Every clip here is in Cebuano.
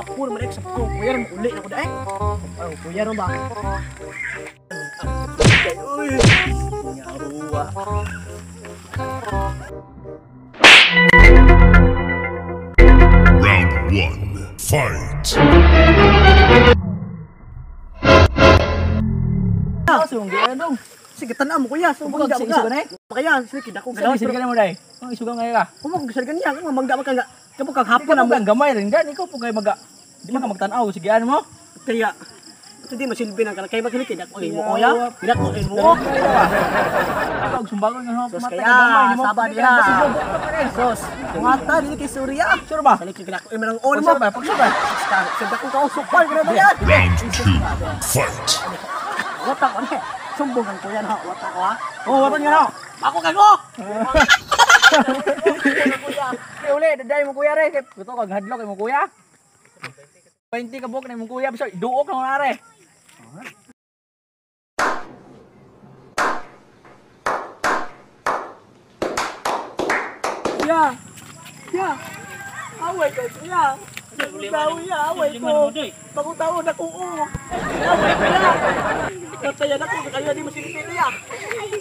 Hapon man sa ko kuya uli na ko daek. Ay kuya ro ba? Uy. Nyaruwa. Round 1. Fight. Sunggi dong. Sige tan-aw mo kuya, Kung mangga isugan ka. eh. Kaya sige dako Sige, sige mo dai. Ang isugan ngayon ka. Kumo kung gisaligan niya, kung mangga man ka nga. Kamo kag hapon Ikaw mo. ang gamay rin gan, ikaw po kay maga. Di man ka magtan-aw, sigian mo. Kaya ito di masilbi nang kay makilikid ako mo kuya. Dako mo. Ako og sumbagon nga Sus mata kaya, ka gamay nimo. saba Di diha. ka basugod. Sus, mata dili kay Surya. Sure ba? Salikid ka ko ang on mo. Pagsur ba? Pagsur ba? Sa dako ka usukol ka na yan. Round 2. Fight. Wata ko ni. Sumbong ang kuya na wata ko ha. Oh, waton nga na. Ako kago. Kay uli, daday mo kuya re. Kay gusto kag hadlok kay mo kuya. 20 ka buok na imong kuya, bisan duok na mga re. Ya. Ya. Away ko kuya. Tao ya, away ko. Bagong taon ako o. Away ko ya. Natayan ako kaya di masilbi niya.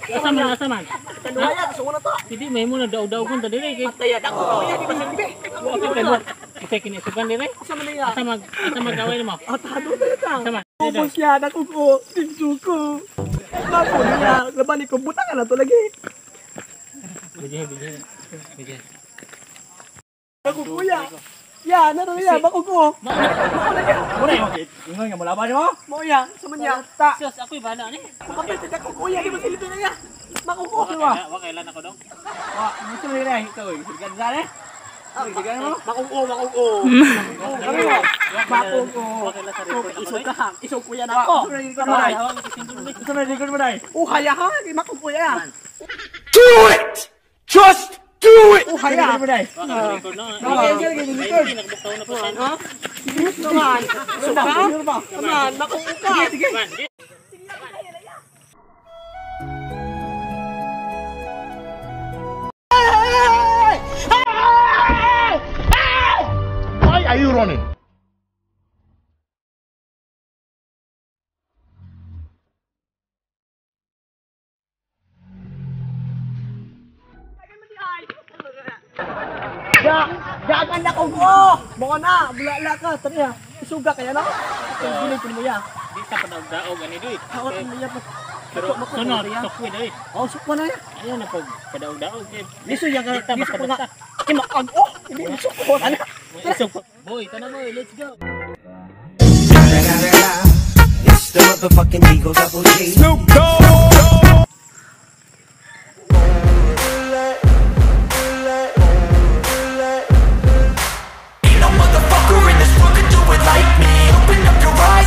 Asa man, asa man. Kanuhaya gusto ko na to. Hindi may mo na daog-daogon ta dire kay Natayan ako kuya di masilbi. okay kay okay kini sugan dire. Asa man niya? Asa mag away nimo? Atado na ta. Asa man? Ubos niya, nakuko, tinsuko. Mako niya, laban ko, butang na to lagi. Bijay, bijay. Bijay. Bako kuya. Ya, naro ya, bako ko. Muna yung ingon nga mulaban mo. Mo ya, sa man niya. Ta. Sus, ako'y bahala ni. Kapit ako kuya, di ba silbi na niya? Bako ko. Wa kailan ako dong. Wa, mo rin ikaw sigan sa re. Sigan mo. Bako ko, bako ko. Kami mo. Bako ko. Wa kailan sa report ako Isog dong. ka ha, isog kuya na ako. Kamay. Ito na likod mo dai. Oh, haya ha, bako kuya. Do it! Just do it! Oh, haya. Likod mo dai. Wa kailan record no. Okay, sige, likod. Nagbuktaw na pa sa. Ha? Naman. Isog ka? Naman, bako ka. Sige. Man, di. Why are you running? Ya, jagan na ko ko. Mo na, bulala ka, tari ha. Isuga kaya na. Gilid mo ya. Di sa padaog-daog ani doy. Hawat mo ya. Pero sunod, sukwi doy. Oh, sukwa na ya. Ayaw na pag padaog-daog kay. Liso ya ka, Di ta liso ko nga. basta-basta. Kay makag oh, hindi sukwa na. Isog. Boy, tana boy, let's go. It's the motherfucking Eagle Double G. Snoop Dogg!